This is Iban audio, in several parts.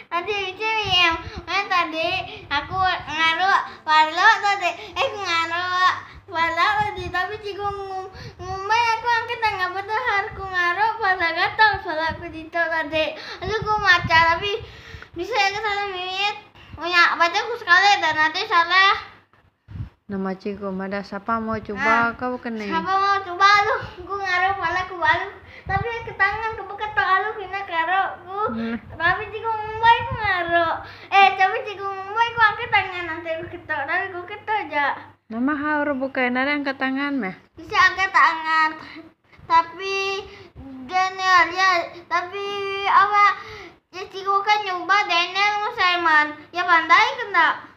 Tadi bisi mim. Meh tadi aku ngaruk pala tadi. Eh aku ngaruk pala tadi tapi cikgu ngumbai aku angkat tangan padahal aku ngaruk pala gatal pala aku ditu tadi. Lalu aku macha tapi bisi aku salah mimit. Unya bacha aku sekali dah nadai salah. Nama cikgu madah sapa mau cuba ka baka ni. Sapa mau cuba alu ku ngaruh pala ku balu tapi ke tangan ku beketok alu kena karok ku tapi cikgu ngumbai ku ngaruh eh tapi cikgu ngumbai ku angkat tangan nanti ku ketok tapi ku ketok ja. Nama hal orang bukai nadai angkat tangan meh. Bisi angkat tangan tapi Daniel ya tapi apa ya cikgu kan nyuba Daniel enggau Simon ya pandai ke enda.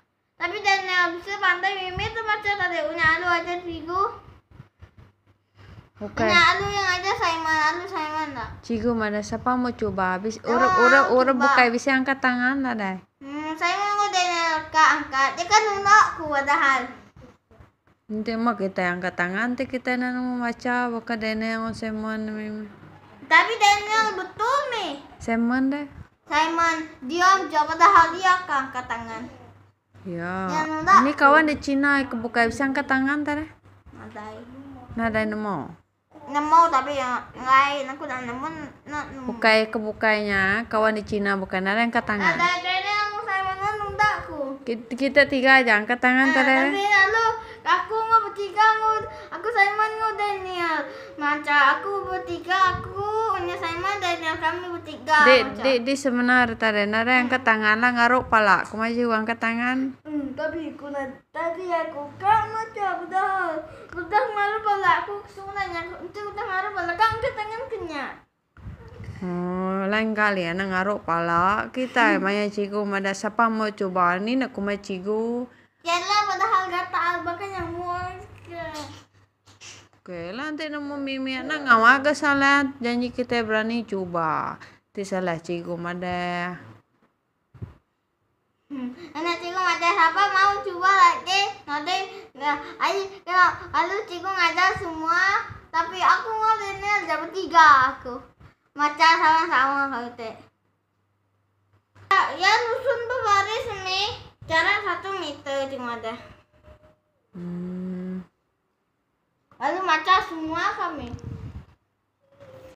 Tapi Daniel bisa pandai mimit tu macha tadi unya alu ajar cigu. Bukan. Unya alu yang ajar Simon, alu Simon tak. Cigu mana sapa mau cuba habis urep urep urep bukai bisa angkat tangan nadai. Simon enggau Daniel ka angkat. Dia kan nulak ku padahal. Enti meh kitai angkat tangan ti kitai enda nemu macha baka Daniel enggau Simon mih. Tapi Daniel betul mih. Simon deh. Simon diam ja padahal iya ka angkat tangan. Ya. Ni kawan di China ke bukai bisi angkat tangan tadi? Nadai. Nadai nemu. Nemu tapi enggai aku enda nemu. Bukai ke bukai nya kawan di China bukai nadai angkat tangan. Nadai kena Simon nya nunda aku. Kita tiga aja angkat tangan tadi. Tapi lalu aku enggau betiga enggau aku Simon enggau Daniel. Macha aku betiga aku nya Simon Daniel kami betiga Di di di sebenar tadi nadai angkat tangan lah ngaruk pala ku maju angkat tangan. Tapi ku tadi aku ka macha udah udah ngaruh pala aku sungai nya enti udah ngaruh pala ka angkat tangan ke nya. Ooh lain kali anang ngaruk pala kitai maya cikgu madah sapa mau cuba ni ne kumbai cikgu. Kela padahal gatal baka nyamuk ke. Okay lah enti nemu mimit anang ngawa ga salah janji kitai berani cuba ti salah cikgu madah. Anak cikgu madah sapa mau cuba lagi nadai ai lalu cikgu ngajar semua tapi aku enggau Daniel ja betiga aku macha sama-sama ku iti. Iya nusun bebaris mih jarak satu meter cikgu madah. Lalu macha semua kami.